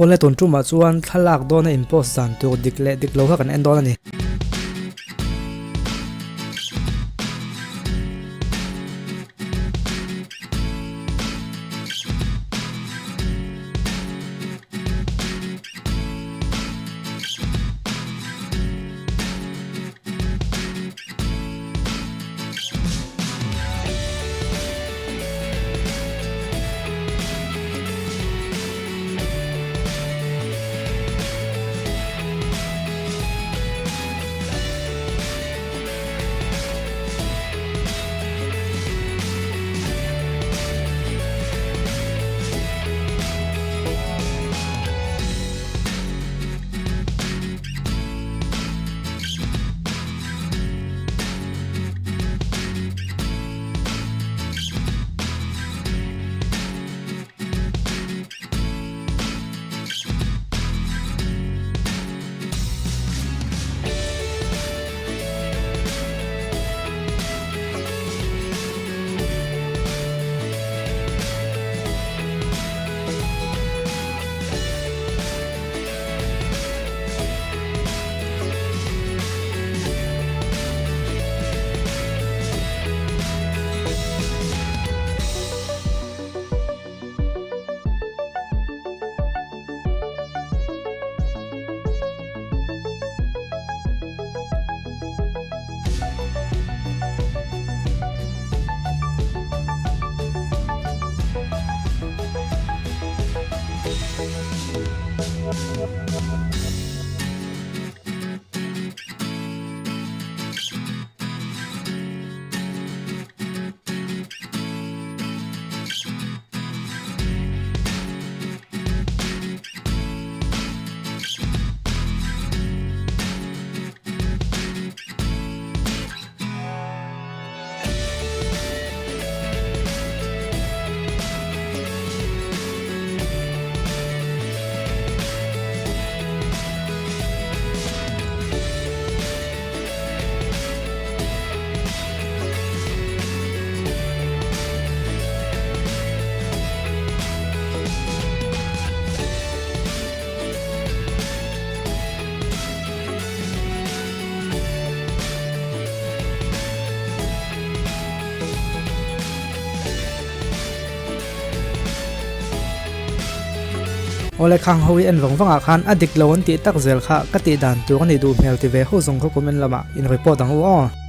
Awle tun tumah chuan thlalak dawna in post dan tur dik leh dik lo kha kan en dawn a ni. Awle khang ho i en vang vangah khan a dik lo an tih tak zel kha ka tih dan tur a nih duh hmel ti ve ho zawng kha comment lamah in report ang u aw.